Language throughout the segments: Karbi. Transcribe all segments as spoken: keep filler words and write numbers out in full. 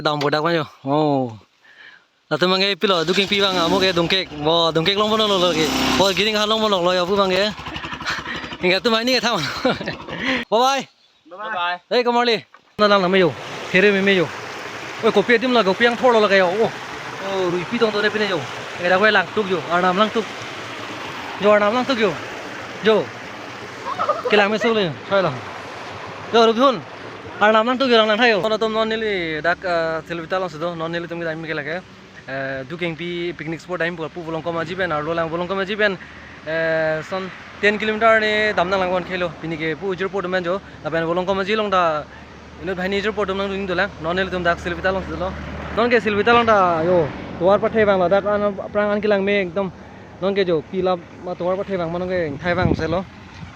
Tam bodak ma jo. Oh. Latum abangke pilo, Dukengpi abang amo ke dungkek. Bo dungkek longponlo lake. Bo giring ha longponlo yo pu abangke. Ingat tu maini ke tham. Bye bye. Bye bye. Hei, komarli. Na lang name jo. Here meme jo. Oi, kopi adim la, kopi angthor lo lake jo. Oh. Oh, ruipi tong to ne pine jo. Era ko langtuk jo. Arnam langtuk. Jo, Arnam langtuk jo. Jo. Kelang me sole. Soi lo. Jo, Rupdhun. Arnam langtuk jo, lang lang tha jo. Latum non neli dak, eh, Silvita alongsi do. Non nelitum kedam ke lake. Eh, Dukengpi picnic spot adim pu Volongkom Aji pen, arlo lang Volongkom Aji pen, eh, son ten kilometer ne dam nanglang bon khelo, pini ke pu jirpo atum an jo, lapen Volongkom Aji along ta inut banghini jirpo atum nangdun dolang, non nelitum dak Silvita alongsi dolo. Non ke Silvita along ta jo, tovar pathai abang lo, dak an aphrang an kelang me ekdom, non ke jo, pila ma tovar pathai abang ma non ke thai abang selo.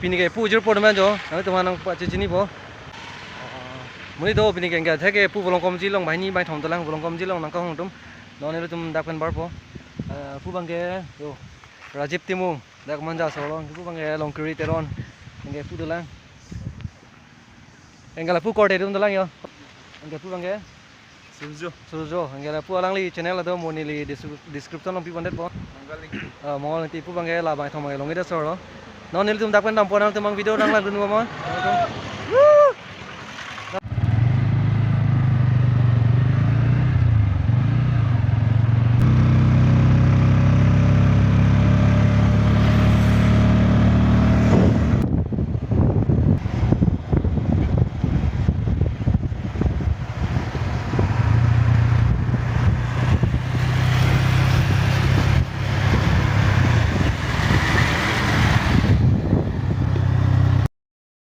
Pini ke pu jirpo atum an jo, nangtum aphan nangpachini po. Monit do pini ke, ke thek ke pu Volongkom Aji along banghini bangkethom dolang, Volongkom Aji along nangkahong atum. Non nelitum dak pen barpo. Eh, pu abangke, yo, Rajiv Timung, dak Manja asor lo, pu abangke Longkiri Teron, anke pu dolang. Anke lapu korte atum dolang yo. Anke pu abangke Surjo. Surjo, anke lapu alangli channel do mo neli descri-, description along pi pondet po. Mongol Ingti. Ah, Mongol Ingti, pu abangke labang thom abangke Longkiri asor lo. Non nelitum dak pen dampo, nangtum abang video nanglangdun mo.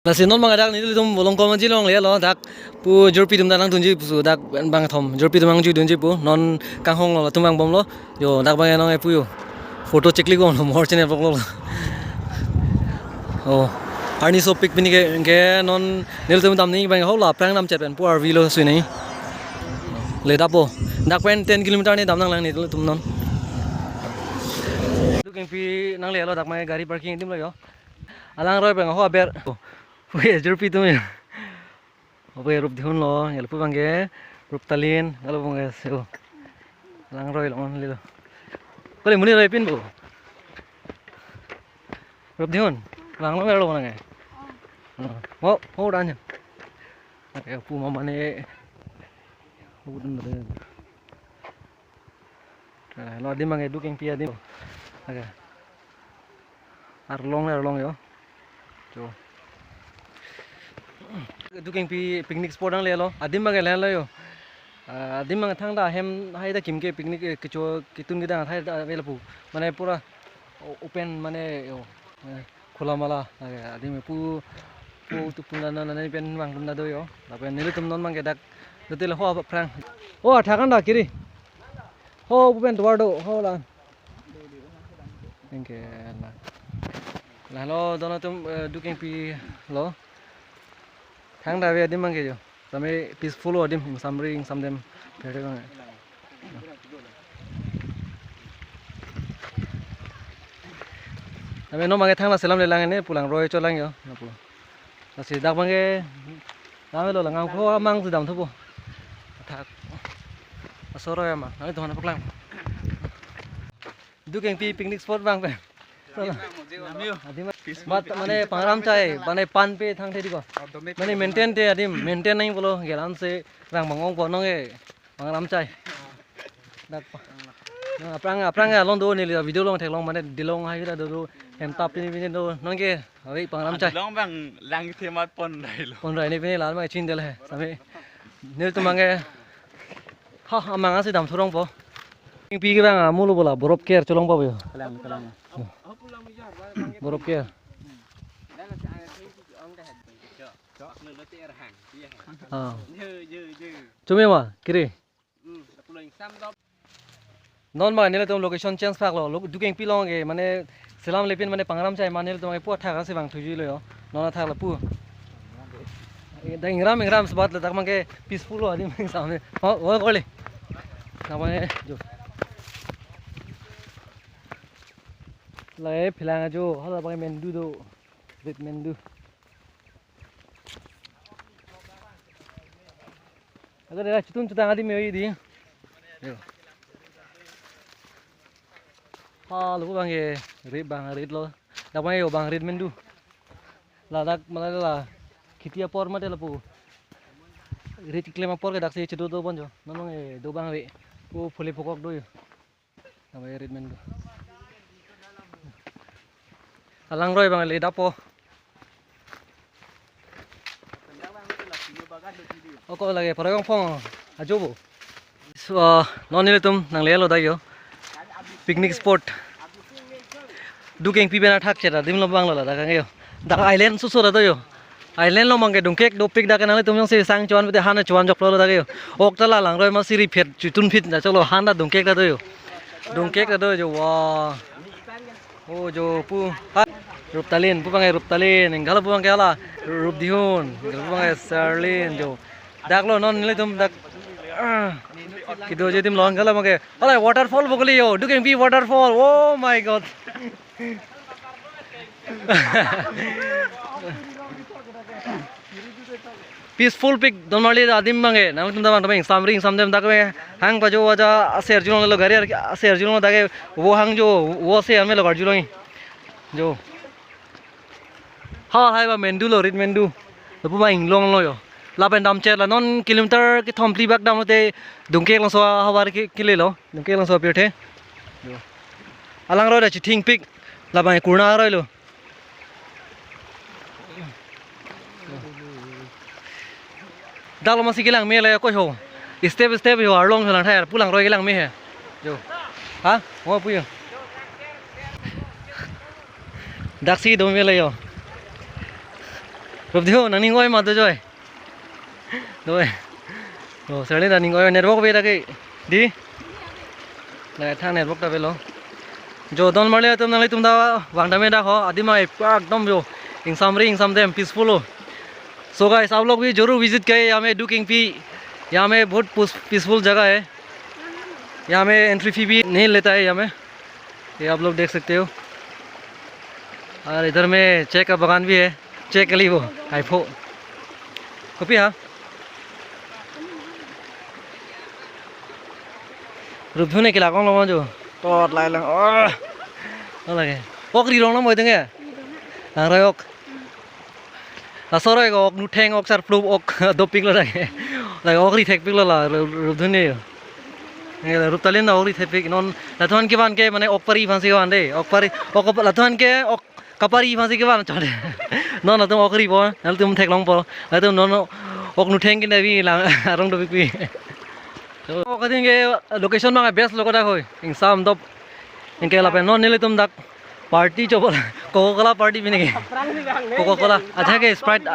Lasi non abang dak nelitum Volongkom Aji along lelo, dak pu jirpi atum ta nangdunji pusi dak bangkethom jirpi atum nangjui dunji pu, non kanghong lo, latum abang bomlo. Yo, dak abang nang epu yo. Photo cheklik bomlo, mor chene vlog lo. Oh, arni sopik pini ke, ke non nelitum damji abang ho la aphrang damchet pen pu R V lo sui nai. Le dapo. Dak pen ten kilometer ne dam nanglang nelitum non. Dukengpi nanglelo, dak abang gari parking adim lo yo. Alangroi abang ho aber. Oh. Pu jirpi atum ya. Ope Rupdhun lo, ya lapu abangke Ruptalin, kalau abangke seo. Alangroi lo lelo. Kali monit roi pin bo. Rupdhun, lang lo lo nang. Oh, oh, dan ya. Oke, pu mama ne. Pu dan deh. Eh, lo adim abangke Dukengpi adim. Oke. Arlong le arlong yo. Jo. Dukengpi picnic spot nanglelo. Adim abangke lelo yo. Ah, adim abang thangta hem hai ta kim ke picnic, eh, kecho ketun kedang hai ta avela pu. Mane pura o-, open mane yo. Eh, khula mala. Eh, adim pu, pu tu pun nana nana pen abang tum ta do yo. Lapen nelitum non abangke dak dote lo ho aphrang. Oh, athak an ta kiri. Ho pu pen tovar do, ho la. Anke la. Lalo don atum, eh, Dukengpi lo. Thangta ave adim abangke jo. Sami peaceful lo adim, ingsamri ingsamdem. Phere abang. Sami non abangke thangta selam lelang ne pu langroi cholang yo. Lapu. Lasi dak abangke. Dam lo lang ko amang si dam thupo. Athak. Asor roi ama. Nang itu mana paklang. Dukengpi picnic spot abang pen. Adim, mat mane pangram chai, mane pan pe thangthe diko. Mane maintain te adim, maintain nangji pulo, gelan se abang bang ong ponong e, pangram chai. Dak pa. Nang aphrang, aphrang along do neli video along theklong mane dilong hai ta do do, hem tap pini pini do, non ke, ave pangram chai. Dilong abang lang the mat pon dai lo. Pon dai ne pini lan ma chin del he, sami. Nelitum abangke, ha, amang si dam thurong po. Pi ke abang amulo bola, borop ker cholong pa bo yo. Kalang, kalang. Borop ker. Ah. Chome ma, kiri. Non ma nelitum location change pak lo, lo Dukengpi along ke mane selam lepin mane pangram chai mane nelitum ke pu athak si vang thuji lo yo. Non athak lapu. Da ingram ingram sebat le dak abangke peaceful lo adim samne. Oh, oh, kole. Namanya jo. Lai philang ajo, hala abangke mendu do. Bit mendu. Agar era chutun chutang adim yo di. Yo. Ha, lapu abang ke rit, abang ritlo. Dak abang yo abang rit men do. Ladak mala la kheti apor mate lapu. Rit keklem apor ke daksi chedo do ponjo. Non abang ke do abang ave. Pu phuli phukok do yo. Dak abang rit men do. Alangroi abang le dapo. Oko lake paroi ongpong ajobo. So, uh, non nelitum nanglelo dak yo. Picnic spot. Dukengpi pen athak chet adim lo abang lo ladak yo. Dak island suso dak yo. Island lo abang ke dungkek dopik dak nangtum jongsi sang chuan pute han chuan joklo dak yo. Ok ta la langroi ma siri phet chutun phet na choklo han dak dungkek dak yo. Dungkek dak yo, wah. Oh, jo pu. Ha. Ruptalin, pu abang ke Ruptalin, ingkala pu abang ke hala. Rupdihun, ingkala pu abang ke Serlin, jo. Dak lo non nelitum dak. Ah. Kedo ajoine adim lo ingkala abang ke. Hala waterfall bokoli yo, Dukengpi waterfall. Oh my God. Peaceful pik don marli adim abang ke. Nangtum dak abang dak ingsam ri ingsam dem dak ke. Hang pajo aja aser julong lo gari aser julong dak ke. Wo hang jo wo se ame lo gar julong. Jo. Ha hai ba men do lo rit men do. Lapu abang inglong lo yo. Lapen dam chet la non kilometer kethom phli bak dam te Dungkek Langso havar ke kile lo. Dungkek Langso pirthe. Yo. Alangroi dak chithing pik. Labang kurna aroi lo. Dak lo masi kelang me le ko ho. Step step yo arlong ho lang thai pu langroi kelang me he. Yo. Ha? Mo pu yo. Daksi do me le yo. Rupdihun nangning oi ma do joi. Doi. Oh, sir ni running oil network be lagi. Di. Lai thang network ta avelo. Jo don marli atum nanglitum dak vang dam me dak ho. Adim ai pa ekdom jo. Ingsam ri ingsam dem peaceful ho. So guys, आप लोग भी जरूर विजिट करें यहाँ में दु केंगपी. यहाँ में बहुत पीस-, पीसफुल जगह है. यहाँ में एंट्री फी भी नहीं लेता है यहाँ में. ये आप लोग देख सकते हो. और इधर में चाय का बागान भी है. Chek kali bo, hai pho. Kopi ha? Rupdihun ne kelak ong lo ma jo. Tot lai lang. Oh. Oh lake. Ok ri rong lo mo iteng ya? Langroi ok. Laso aroi ko ok nutheng ok sarplup ok dopik lo lake. Lake ok ri thekpik lo la Ru-, Rupdihun ne yo. Nge la Ruptalin la ok ri thekpik non. Latum aphan kevan ke mane ok pari aphansi kevan de. Ok pari ok latum aphan ke ok kapari aphansi kevan chot. Non latum ok ri po, latum theklong po. Latum non ok nutheng ke ne bi lang arong dopikpi. Ok adim ke location abang best lo kodak hoi. Ingsam dop. Anke lapen non nelitum dak party chobol. Coca-Cola party pini ke. Coca-Cola. Atheke Sprite.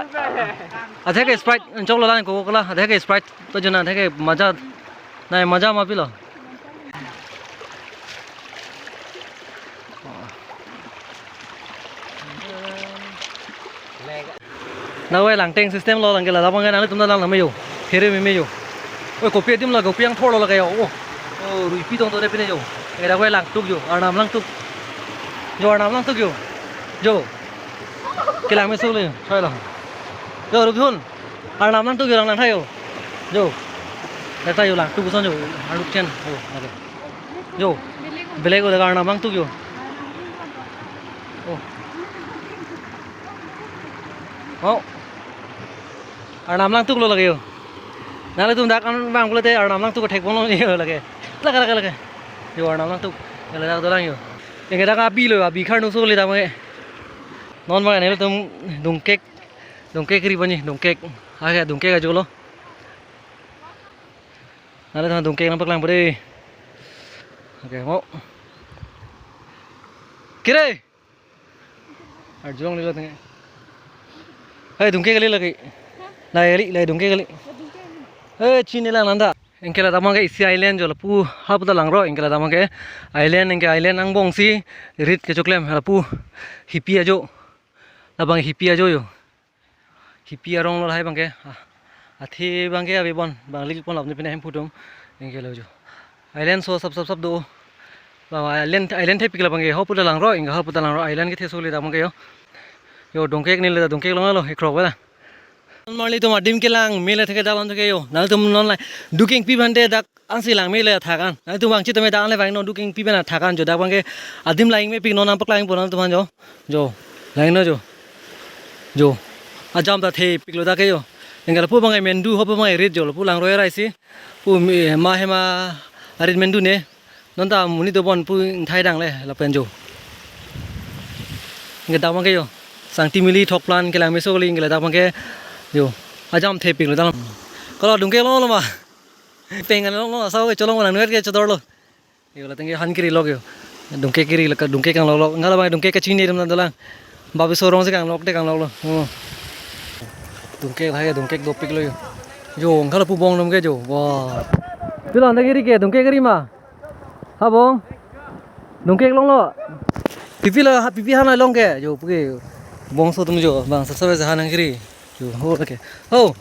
Atheke Sprite. Choklo lang Coca-Cola. Atheke Sprite. To jona atheke maja. Nai maja ma pilo. Nang oi langteng system lo lang ke la labang ke nanglitum ta lang nang me yo. Phere me me yo. Oi kopi adim la kopi angthor lo la ke yo. Oh. Oh, ruipi tong to de pine yo. Era oi langtuk yo. Arnam langtuk. Jo Arnam langtuk yo. Jo. Kelang me sule. Soi lo. Jo Rupdihun. Arnam langtuk yo lang nang thayo. Jo. Nang thayo langtuk son jo. Arnam chen. Jo. Oke. Jo. Belek ko daga Arnam langtuk yo. Oh. Oh. Arnam langtuk lo lake yo. Nanglitum dak an bang pulote Arnam langtuk thekponlo yo lake. Lake lake lake. Yo Arnam langtuk. Yo lake dak dolang yo. Anke dak abi lo abi kharnu sule dak abang ke. Non abang ke nelitum dungkek. Dungkek ri bani dungkek. Ake dungkek ajo lo. Nangtum dungkek nangpaklang po de. Oke, mo. Kire. Arjong lilo tenge. Hei, dungkek kali lagi. Lai kali, lai dungkek kali. Hei, chini lang nanda. Anke la damang ke isi island jo lapu hapu ta langroi anke la damang ke island anke island angbong si rit kechoklem lapu hipi ajo. Labang hipi ajo yo. Hipi arong lo lahai abang ke. Ah, athe abang ke ave bon, bang lik pon lap ni pina hemphu atum. Anke lo jo. Island so sap sap sap do. Ba island, island thepik labang ke. Hapu ta langroi, anke hapu ta langroi. Island kethe sule damang ke yo. Yo, dungkek neli ta dungkek long lo, ikrok wala. Marli atum adim kelang mele theke dak along theke jo. Nangtum non la Dukengpi bhante dak ansi lang mele athak an. Nangtum vang chitame dak an le vang non Dukengpi pen athak an jo dak abangke adim langmepik non nangpaklang pon nangtum aphan jo. Jo. Langnon jo. Jo. Ajam ta thepiklo dak ke jo. Anke lapu abangke mendu ho abangke rit jo lapu langroi rai si. Pu mi ma hema arit mendu ne. Non ta monit dobon pu ingthai dang le lapen jo. Anke dak abangke jo. Sangti mili thok plan kelang meso kali anke dak abangke jo. Ajam thepiklo dak. Kalo Dungkek longlo ma. Pengan longlo asau ke cholong nang nuet ke chodorlo. Jo la tengke han kiri lok jo. Dungkek kiri lok Dungkek kang lok lok. Anke la abang Dungkek kachini rim na dolang. Babi sorong si kang lok te kang lok lo. Oh. Dungkek lahai Dungkek dopiklo jo. Jo anke lapu bong nom ke jo. Wah. Pilo anta kiri ke Dungkek kiri ma. Ha bong. Dungkek longlo. Pipi lo ha pipi han long ke. Jo puke. Bongso atum jo bang sasa han kiri. Jo ho ke. Ho.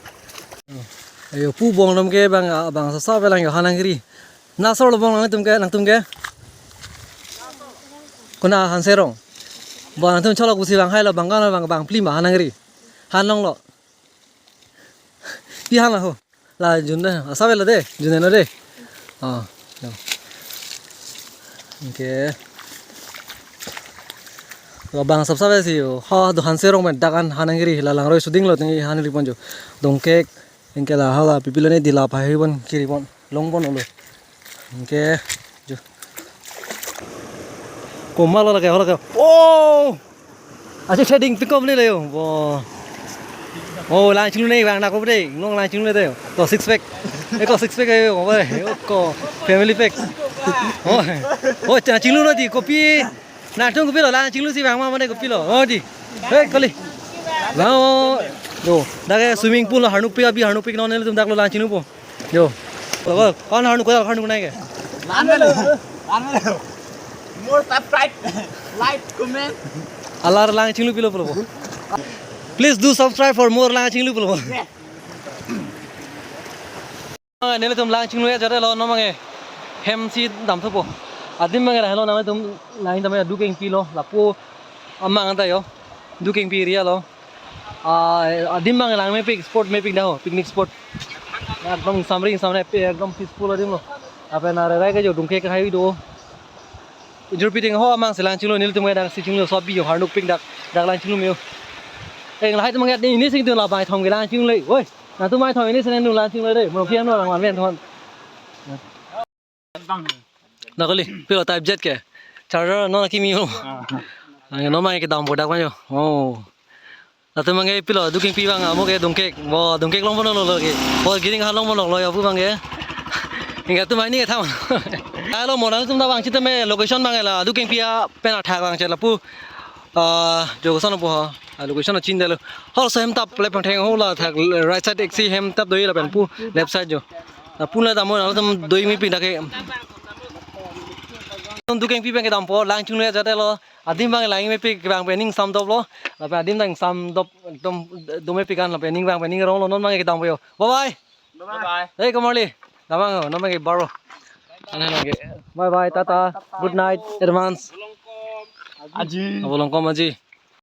Ajo pu bong nom ke bang bang sasa lang jo han kiri. Nasor lo bong nangtum ke nangtum ke. Kuna Hanserong. Bang nangtum cholok pusi bang hai lo bang kan bang bang pli ma han kiri. Han longlo. Pi han la ho. La jun de, asa vela de, jun de no de. Ah, no. Anke. Lo bang sap sap si jo. Ha, do Hanserong pen dak an han kiri, la langroi suding lo tengke han kiri pon jo. Dungkek, anke la hala pipilo ne dila pa hi pon kiri pon, long pon lo. Anke, jo. Komat lo lake, ho lake. Oh! Ache shading pick up le le yo. Bo. Oh, lang chinglu ne bang na ko de. Nong lang chinglu de. Ko six pack. E ko six pack ayo. Bo. Ko family pack. Oh. Oh, cha chinglu no di kopi. Nangtum kopilo lang chinglu si bang ma mane kopilo. Oh di. Hey, kali. Bang. Oh. Do. Dak ke swimming pool harnuk pik abi harnuk pik non nelitum dak lo lang chinglu po. Jo. Lo, kon harnuk ko harnuk nai ke. Lan melo. Lan melo. More subscribe, like, comment. Alar lang chinglu pilo pulo. Please do subscribe for more lang chinglu pulo. Nelitum lang chinglu ya jare lo non abangke. Hem si dam thupo. Adim abangke lo nangtum lang tame Dukengpi lo lapu amang ta jo. Dukengpi area lo. Ah, adim abang langmepik spot mepik dah ho, picnic spot. Ekdom samring samre pe ekdom peaceful adim lo. Apa na rai ke jo Dungkek hai do. Jurpi ding ho amang si lang chinglu nelitum dak si chinglu sobi jo harnuk pik dak dak lang chinglu me jo. Eng lahai tum ngat ni ni sing tu la bai thong ke lang chinglu le. Woi, nangtum bai thong ni sing tu lang chinglu le. Mo kian no lang wan men thon. Na kali, pilo type Z ke. Charger non akimi ho. Ah. Ang non abangke dampo dak ma jo. Oh. Latum abangke pilo Dukengpi abang amo ke Dungkek. Bo Dungkek long pon lo lo ke. Bo giring ha long pon lo jo pu abangke. Inga tum aini ke tham. Alo mo nangtum ta vang chitame location abangke la Dukengpi apen athak vang che lapu. Ah, jo koson po ha. Ah, location achin dalo. Hol so hem tap le pangtheng ho la thak right side eksi hem tap do lapen pu left side jo. Lapu la damo nangtum doi mepik dak ke. Nangtum Dukengpi abangke dampo lang chinglu ya jare lo. Adim abang langmepik abang pen ning samdop lo. Lapen adim dang samdop ekdom do mepik an lapen ning abang pen ning rong lo non abangke dampo jo. Bye bye. Bye bye. Hey, Komarli. Damang ho, non abangke baro. Ane lagi. Bye bye, tata. Good night, advance. Aji. Abo longkom aji.